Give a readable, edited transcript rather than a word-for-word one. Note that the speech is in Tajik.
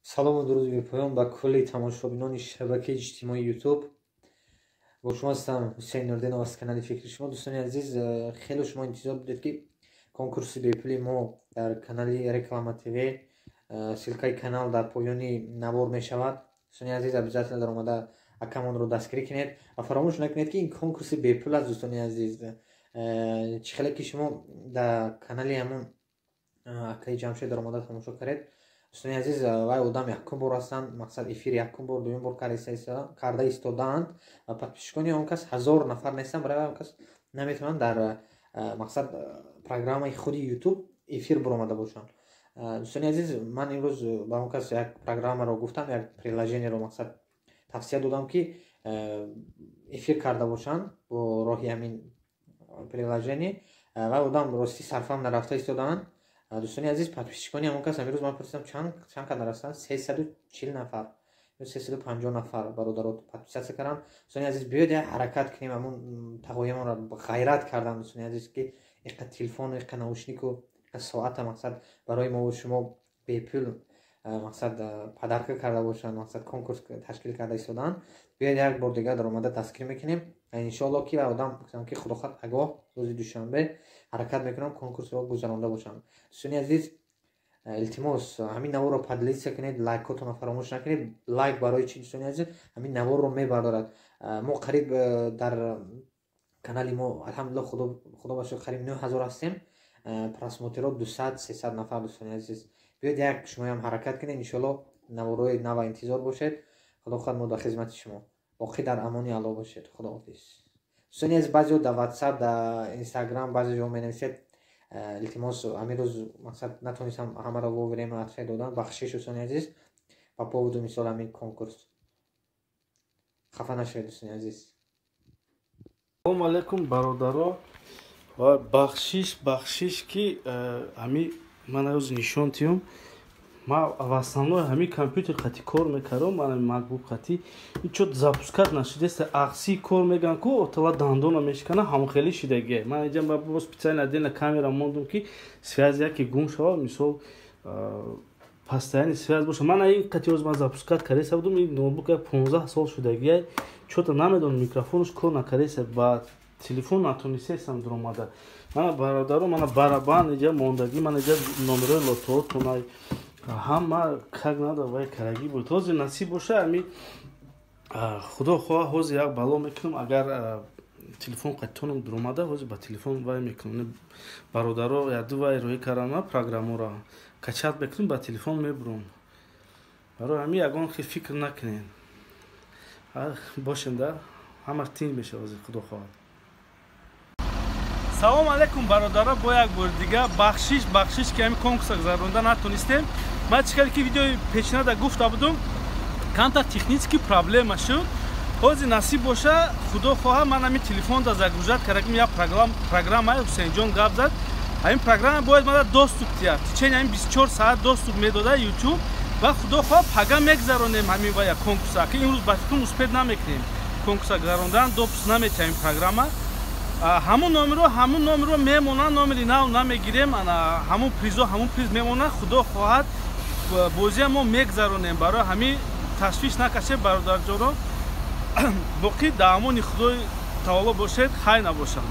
Салому дуруди бепоён ба кулли тамошобинони шабакаи иҷтимоии Ютуб. Бо шумо ҳастам, Ҳусейн Нурдинов, аз канали «Фикри шумо». Дӯстони азиз, хеле шумо интизор будед, ки конкурси бепули мо дар канали Реклама ТВ, ссылкаи канал дар поёни навор мешавад. Дӯстони азиз, обязательно даромада акамонро дастгирӣ кунед ва фаромӯш накунед, ки ин конкурси бепул аст. Дӯстони азиз, чӣ хеле ки шумо дар канали ҳамон акаи Ҷамшед даромада тамошо кардед, дӯстони азиз, вай одам якум бор ҳастанд, мақсад, эфир якум бор, дуюм бор карда истодаанд ва подписчикони он кас 1000 нафар нестанд. Барои он кас наметавонанд дар, мақсад, программаи худи Ютуб эфир буромада бошанд. Дӯстони азиз, ман имрӯз ба он кас як программаро гуфтам, як приложениеро, мақсад, тавсия додам, ки эфир карда бошанд бо роҳи ҳамин приложение. Вай одам ростӣ сарфам нарафта истодаанд. Дӯстони азиз, подписчикони ҳамон кас, амирӯз ман пурсидам, чанд қадар ҳастанд: 340 нафар ё 350 нафар бародаро подписаться карданд. Дӯстони азиз, биёед, як ҳаракат кунем, ҳамон тағоямонро ғайрат кардан. Дӯстони азиз, ки иқа телефону, иқа наушнику, иқа соата, мақсад, барои мову шумо бепул, мақсад, подарка карда бошанд, мақсад, конкурс ташкил карда истодаанд. Биёед, як бор дигар даромада дастгирӣ мекунем. Иншоалло, ки одам гуфтам, ки худо хоҳад, пагоҳ, рӯзи душанбе, ҳаракат мекунам, конкурсро гузаронда бошам. Дӯстони азиз, илтимос, ҳамин наворро поделиться кунед, лайкотонро фаромӯш накунед. Лайк барои чи, дӯстони азиз? Ҳамин наворро мебардорад. Мо қариб дар канали мо, алҳамдулилла, худо ба шукр, қариб 9000 ҳастем, просмотрро 200, 300 нафар. Дӯстони азиз, биёед, як шумоям ҳаракат кунед. Иншоалло, наворҳои нава интизор бошед. Худо хоҳад, мо дар хизмати шумо. Боқӣ дар амони Алло бошед. Худоҳофиз. Дӯстони азиз, баъзеҳо дар Ватсап, дар Инстаграм, баъзе ҷо менависед. Илтимос, ҳамин рӯз, мақсад, натонистам ҳамаро вовремя ответ додан. Бахшиш, дӯстони азиз, по поводу, мисол, ҳамин конкурс. Хафа нашавед, дӯстони азиз. Салому алайкум, бародаро. Ва бахшиш, бахшиш, ки ҳами ман рӯз нишон тиём. Ма в основной ҳами компютер қати кор мекардам, ман MacBook қати. Ин чо запускать нашидеста, ақси кор меган ку, отала дандона мешикана, ҳамхелӣ шидагия. Ман иҷа бо специально отдельно камера мондум, ки связь яке гум шава, мисол, постоянный связь боша. Ман ин қати ҳоз ман запускать кареса будум. Ин ноутбук як 15 сол шудагия, чота намедонам, микрофонаш кор накареса, ба телефон натонисесам дуромада. Мана, бародаро, мана барабан иҷа мондагӣ, мана иҷа номерои лотоотонай, ҳама как надо вай карагӣ буд. Ҳозир насиб боша, ами худо хоҳа, ҳозир як бало мекунам. Агар телефон қайтонам дуромада, ҳозир ба телефон вай мекунам. Бародаро, яду вай роҳӣ кардам, программаро качать мекунам, ба телефон мебурам. Барои ҳами ягон хел фикр накунед, бошем да, ҳамаш тинҷ мешава ҳозир, худо хоҳад. Салому алайкум, бародаро, бо як бори дига бахшиш, бахшиш, ки ҳамин конкурса гузаронда натонистем. Ман чӣ хеле ки видеои пешинада гуфта будум, камтар технический проблема шуд. Ҳозир насиб боша, худо хоҳа, ман ҳамин телефонда загружать кардагим як программа. Ҳусейнҷон гап зад, ҳамин программа бояд мада доступ тиҳад, течение ҳамин 24 саат доступ медода Ютуб. Ва худо хоҳа, пага мегзаронем ҳамин вая конкурса, ки имрӯз ба фикрам успеть намекунем конкурса гузарондан, допуск наметиҳам ин программа. Ҳамун номеро мемонанд, номери нав намегирем. Ана ҳамун призо, ҳамун приз мемонад. Худо хоҳад, бозия мо мегзаронем. Барои ҳамин ташвиш накашед, бародарҷоро. Боқӣ дар амони Худои таоло бошед. Хайр набошам.